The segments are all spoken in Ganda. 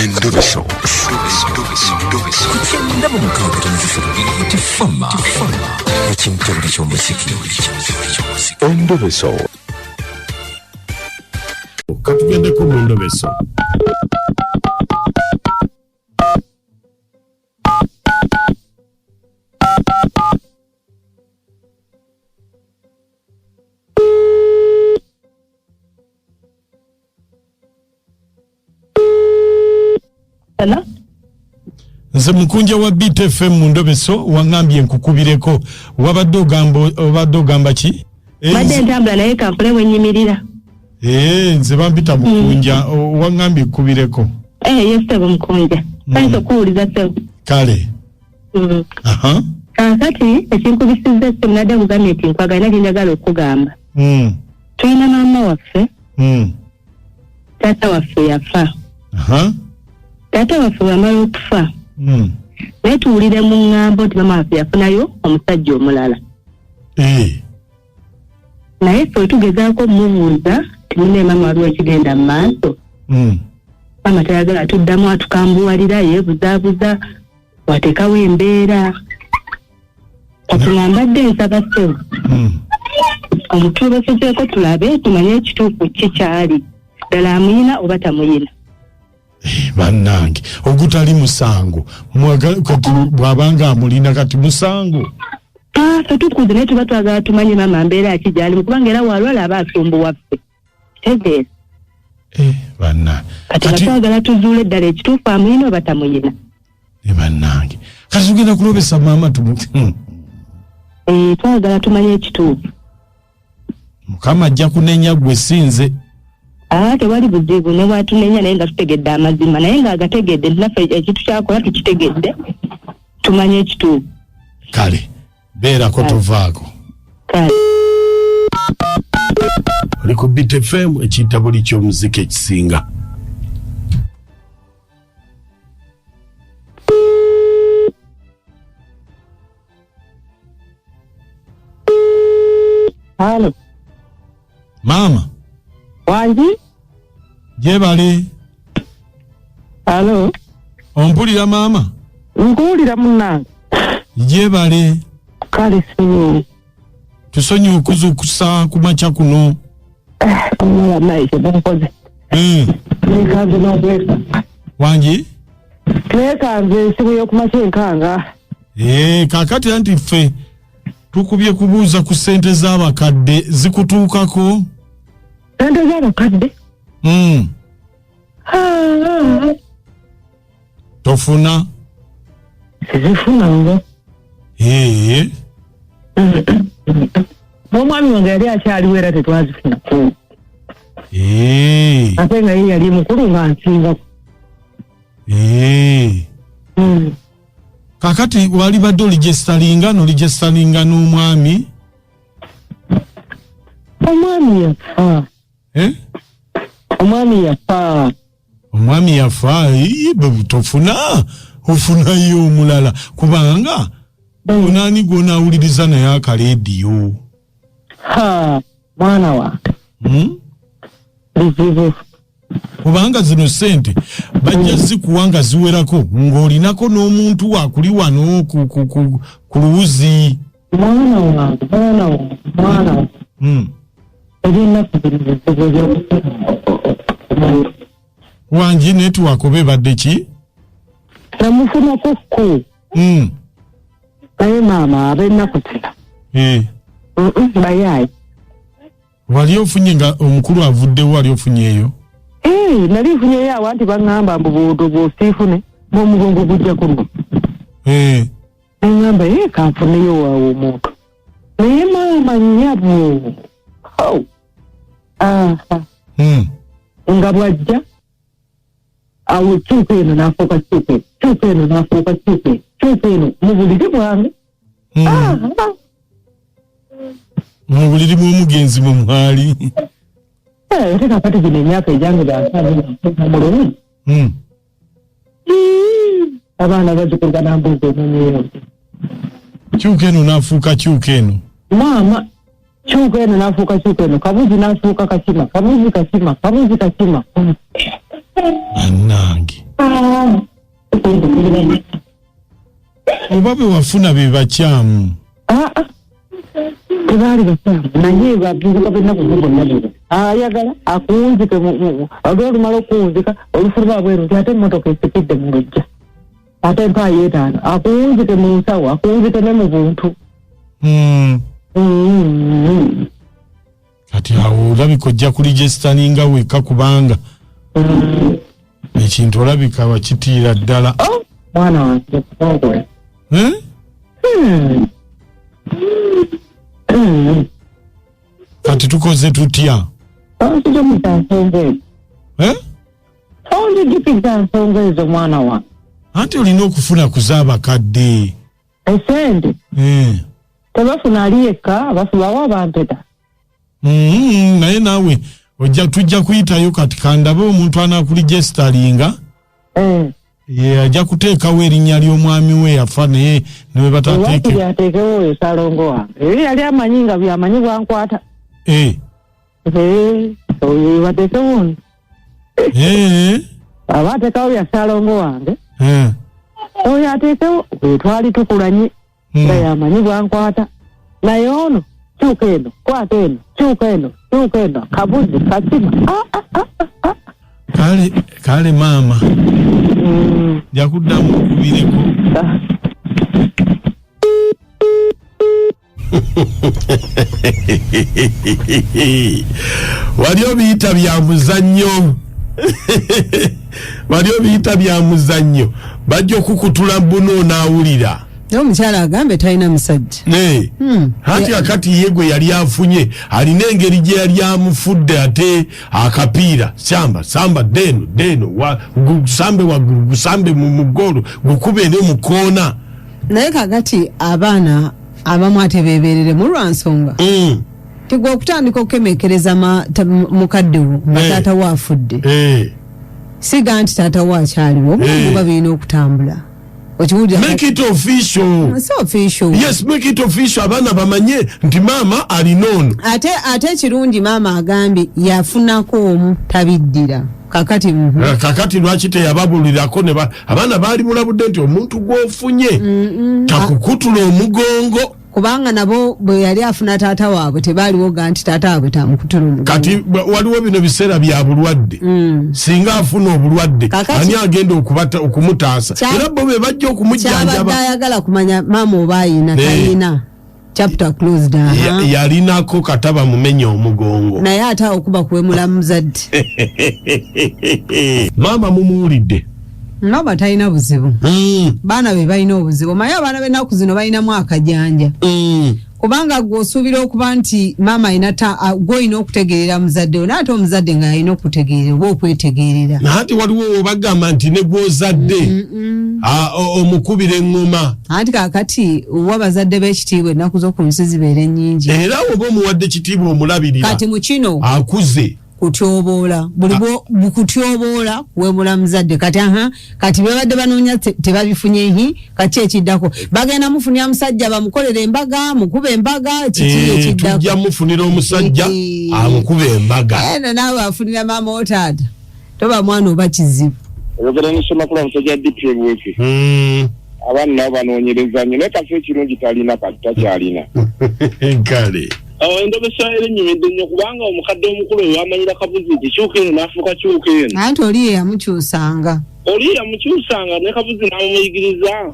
Endobeso. Ku kyenda mu mukaaga tono 3 Tifama ekimtebuli ky'omuziki. Endobeso. Katugendeko mu ndobeso. Hello? Nze mukunja wa BTFM mu ndobeso, waŋŋambye nkukubireko. Wabadde ogamba, obadde ogamba ki? Mbadde ntambula naye kankole bwe nnyimirira. Nze bampita mukunja, waŋŋambye nkukubireko. Ye ssebo mukunja. Kayinza okuwuliza ssebo. Kale. Kaakati ekinkubisizza essimu nadde nkugambye nti nkwagala nali njagala okukugamba. Tulina maama waffe. Taata waffe yafa. Taata waffe bw'amala okufa. Naye tuwulire mu ŋŋambo nti maama waffe yafunayo omusajja omulala. Naye ffe tugezaako okumubuuza nti munne maama waliwo ekigenda mu maaso. Maama tayagala tuddamu, atukambuwalira, yeebuzaabuza, wateekawo embeera. Kati nga mbadde nsaba ssebo. Omutuubesezeeko tulabe tumanye ekituufu ki kyali. Ddala amuyina oba tamuyina. Bannange, ogutali musango. Kati bw'abanga amulina kati musango. Ffe tukuze naye tuba twagala tumanye maama mbeera ki gy'alimu, kubanga era bw'alwala aba asumbuwa ffe. Tegeera. Bannange. Kati nga twagala tuzuule ddala ekituufu amuyina oba tamuyina. Bannange. Kati tugenda kulobesa maama tumu. Twagala tumanye ekituufu. Mukama ajja kunenya gwe si nze. Tewali buzibu ne bw'atunenya naye nga tutegedde amazima, naye ng'agategedde naffe ekintu kyakola tukitegedde, tumanye ekituufu. Kale, beerako tovaako. Kale. Oli ku Beat FM ekiyita buli ky'omuziki ekisinga. Halo. Mama. Wangi? Jebale. Halo. Ompulira maama? Nkuwulira munnange. Jebale. Kale sebo. Tusonyiwe okuzuukusa ku makya kuno. Omwana kye munkoze. Nekanze n'okweka. Wangi? Nekanze ensimu y'okumakya enkanga. Kaakati anti ffe tukubye kubuuza ku ssente z'abakadde zikutuukako? Ssente z'abakadde? Tofuna? Sizifunanga. Omwami wange yali akyaliwo era tetwazifunako. Ate nga ye yali mukulu nga nsingako. Kaakati wali badde oligesitalinga n'oligesitalinga n'omwami? Omwami yafa. Omwami yafa. Omwami yafa, tofuna, ofunayo omulala kubanga onaani gw'onaawuliriza naye akaleediyo. Ha, mwana wange. Bizibu. Kubanga zino ssente bajja zikuwa nga ziwerako ng'olinako n'omuntu wakuli wano ku luwuzi. Mwana wange, mwana wange, mwana wange. Ebyennaku bino bizibu eby'okufuna. Wangi network oba ebadde ki? Namufunako ku. Naye maama ab'ennaku zino. Bayaayi. Wali ofunye nga omukulu avuddewo, wali ofunyeeyo? Nali nfunyeeyo awo anti baŋŋamba mbu bw'osiifune, bw'omugongo gujja kuluma. Ne ŋŋamba, kanfuneyo waawo omuntu. Naye maama nnyabo. Oh. Aha. Nga bw'ajja, awo kyuka eno n'afuuka kyuka eno, kyuka eno n'afuuka kyuka eno, kyuka eno mu buliri bwange. Aha. Mu buliri bw'omugenzi mwe mwali. Ate kaakati gino emyaka egyange gya mulungi. Abaana bazzukulu banambuuza omunyeewo. Kyuka eno n'afuuka kyuka eno. Maama, kyuka eno n'afuuka kyuka eno, kabuzi n'afuuka kakima, kabuzi kakima, kabuzi kakima. Bannange, oba be wafuna be bakyamu? Aa, tebaali bakyamu, naye bavubuka b'ennaku zino bonna bino ayagala akuwunzike, olwolumala okuwunzika olufuluma bweru nti ate emmotoka esikidde mu lujja, ate mpaayo 5, akuwunzike mu nsawo, akuwunzike ne mu buntu. Kati awo olabika ojja kuligestaninga wekka, kubanga ekintu olabika wakitiira ddala. Oh, mwana wange, okola. Eh? Kati tukoze tutya? Onzijukiza nsonga ezo. Eh? Onzijukiza nsonga ezo, mwana wange. Anti olina okufuna kuzaabakadde. Esente. Eh. Tebafuna ali yekka, bafubawo abampeta. Naye naawe ojja, tujja kuyitayo. Kati kandabe omuntu anakuligestalinga. Eh. Ye ajja kuteekawo erinnya ly'omwami we yafa, naye ne bwe Ewakiri batateeke. Ateekewo oyo salongo wange, era yali amanyi nga byamanyi bwankwata. Eh, oyo bateekewo ono. Aba ateekawo bya salongo wange. Oyo ateekewo bwe twali tukulanye nga yamanyi bwankwata, naye ono kyuka eno, kwata eno, kyuka eno, kyuka eno, kabuzi kakima. Ah, ah, ah, ah. Kale kale maama, nja kuddamu okubireko. Ah. Wali obiyita bya muzannyo, wali obiyita bya muzannyo, bajja okukutula buno onaawulira. Naye omukyala agambe talina musajja. Ne anti akati ye gwe yali afunye alina engeri gye yali amufudde, ate akapiira samba samba deno deno gusambe waggulu, gusambe mu ggoolo, gukube eri mu koona. Naye kakati abaana abamu ate beebereremu lwa nsonga tigwe okutandika okukemekereza mukadde wo nga taata wo afudde. Siga nti taata wo akyaliwo, obulamu buba birina okutambula, okiwulira? Make it official. Si official. Yes, make it official, abaana bamanye nti maama alina ono. Ate ekirungi, maama agambye yafunako omu, tabiddira kakati. Kakati lwaki teyababulirako ne abaana baali mulabudde nti omuntu gw'ofunye takukutula omugongo? Kubanga nabo bwe yali afuna taata waabwe tebaaliwo ga nti taata waabwe tamukutula omugongo. Kati waliwo bino biseera bya bulwadde, singa afuna obulwadde, ani agenda okumutaasa? Era bo be bajja Kyabadde okumujjanjaba. Ayagala kumanya maama oba ayina. Tayina, chapter closed, aha. Yalinako kataba mumenya omugongo. Naye ate awo kuba kuwemula muzadde. Maama mumuwulidde. Maama talina buzibu, baana be balina obuzibu. Omanyi abaana b'ennaku zino balinamu akajanja, kubanga gwe osuubira okuba nti maama alina gwe olina okutegeerera muzadde we, naye ate omuzadde nga yalina okutegeerera oba okwetegeerera. Anti waliwo webagamba nti ne gwozadde omukubira eŋŋoma. Anti kakati wa bazadde b'ekitiibwa ennaku z'oku nsi zibeera ennyingi. Era oba omuwadde kitiibwa, omulabirira. Kati mu kino akuze. Kutyoboola buli kutyoboola kuwemula muzadde. Kati aha, kati bebadde banoonya tebabifunye, hi kati ekiddako bagenda mufunira musajja bamukolere embaga, mukuba embaga, kiki ekiddako? Tujja mufunira omusajja amukuba embaga. Eno naawe afunira maama wo taata, toba mwana oba kizibu. Oyogera nesomakula musajja DP ebuweke. Abaana nabo banoonyereza nnyo, naye kasi ekirungi talina, kati takyalina. Kale. Endobesa era ennyumidde nnyo, kubanga omukadde omukulu oyo amanyira kabuzi nti kyuka eno, n'afuuka kyuka eno. Anti oli ye yamukyusanga. Oli yamukyusanga ne kabuzi n'amumuyigiriza.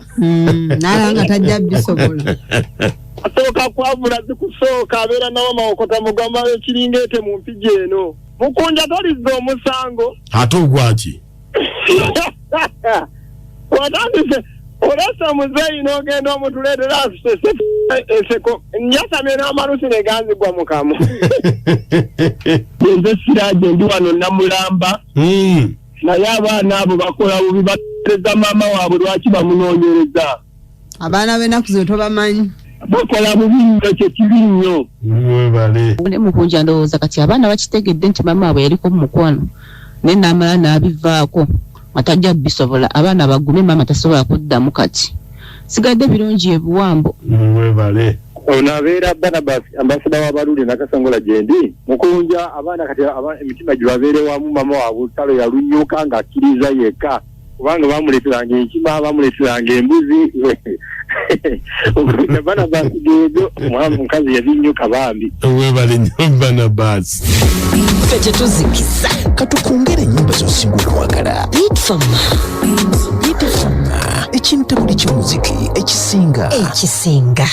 Nalaba nga tajja bisobola. Asooka kwavula zikusooka, abeera nawo mawokota, mugamba ekiringa ete mu mpigi eno. Mukunja, tolizza omusango. Ate ogwaki? Watandise olesa muzeeyi n'ogenda omutuleetera enseko, njasamye n'amalusi ne ganzigwa mu kamwa. Nze Siraje, ndi wano Namulamba. Naye abaana abo bakola bubi, batereza maama waabwe, lwaki bamunoonyereza? Abaana b'ennaku zino tobamanyi. Bakola bubi nnyo, kye kibi nnyo. Mwebale. Ne mukunja, ndowooza kati abaana bakitegedde nti maama waabwe yaliko mu mukwano, naye n'amala n'abivaako nga tajja bisobola. Abaana bagume, maama tasobola kuddamu. Kati sigadde birungi ebuwambo. Mwebale. Ono abeera Barnabas, ambasada w'Abalule Nakasongola gyendi. Mukunja abaana kati emitima gibabeere wamu, mama waabwe olutalo yalunyuka ng'akkiriza yekka, kubanga bamuleeteranga enkima, bamuleeteranga embuzi. Barnabas geezo, omukazi yabinyuka bambi. Webale nnyo Barnabas. Ffe tetuzikiza. Katukungere ennyimba z'osinga okwagala. Bitfama. Bitfama, ekintabuli ky'omuziki ekisinga. Ekisinga.